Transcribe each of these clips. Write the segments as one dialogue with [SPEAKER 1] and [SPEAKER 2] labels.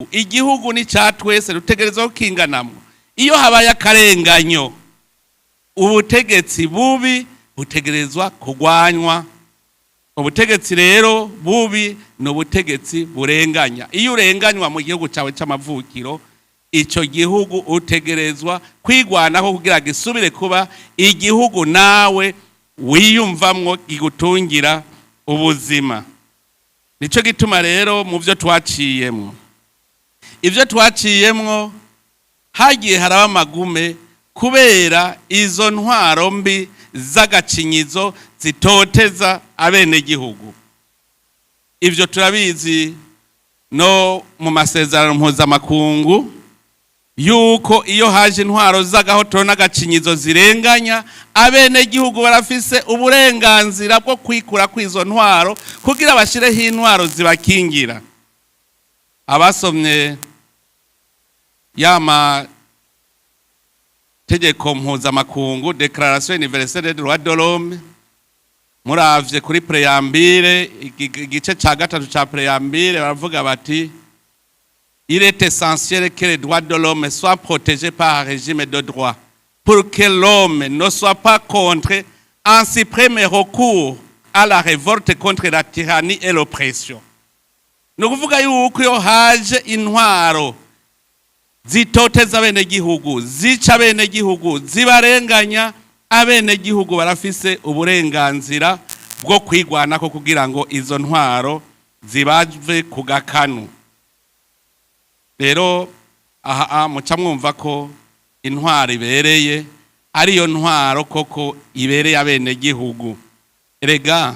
[SPEAKER 1] Igihugu ni cya twese, dutegerezwa kukinganamwo. Iyo habaye akarenganyo, ubutegetsi bubi butegerezwa kurwanywa. Ubutegetsi rero bubi ni ubutegetsi burenganya. Iyo urenganywa mu gihugu cyawe cy'amavukiro, icyo gihugu utegerezwa kwigwanaho kugira gisubire kuba igihugu nawe wiyumvamwo, kigutungira ubuzima. Nicyo gituma rero mu byo twaciyemwo, ibyo twaciyemwo, hagiye haraba amagume kubera izo ntwaro mbi z'agacinyizo zitoteza abenegihugu. Ibyo turabizi no mu masezerano mpuzamakungu yuko iyo haje intwaro z'agahotoro n'agacinyizo zirenganya abenegihugu, barafise uburenganzira bwo kwikura kw'izo ntwaro kugira bashyireho intwaro zibakingira. Abasomye ya mategeko mpuzamakungu, Déclaration universelle des droits de l'homme, muravye kuri préambule, igice ca gatatu ca préambule, baravuga bati: "Il est essentiel que les droits de l'homme soient protégés par un régime de droit pour que l'homme ne soit pas contraint en suprême recours à la révolte contre la tyrannie et l'oppression." Ni ukuvuga yuko iyo haje intwaro zitoteza abenegihugu, zica abenegihugu, zibarenganya, abenegihugu barafise uburenganzira bwo kwigwanako kugira ngo izo ntwaro zibave ku gakanu. Rero aha muca mwumva ko intwaro ibereye ariyo ntwaro koko ibereye abenegihugu. Erega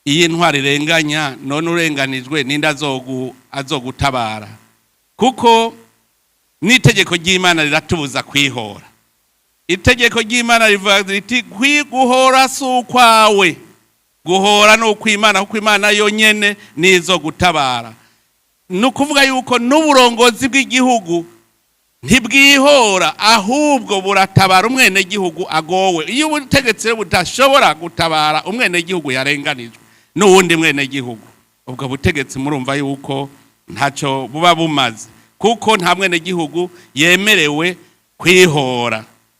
[SPEAKER 1] iyi ntwaro irenganya, none urenganijwe ninde azogutabara? Kuko n'itegeko ry'Imana riratubuza kwihora. Itegeko ry'Imana rivuga riti: "Guhora si ukwawe, guhora ni ukw'Imana, kuko Imana yonyene nizo gutabara." Ni ukuvuga yuko n'uburongozi bw'igihugu ntibwihora, ahubwo buratabara umwenegihugu agowe. Iyo ubutegetsi rero budashobora gutabara umwenegihugu yarenganijwe n'uwundi mwenegihugu, ubwo butegetsi murumva yuko ntacyo buba bumaze, kuko nta mwenegihugu yemerewe kwihora.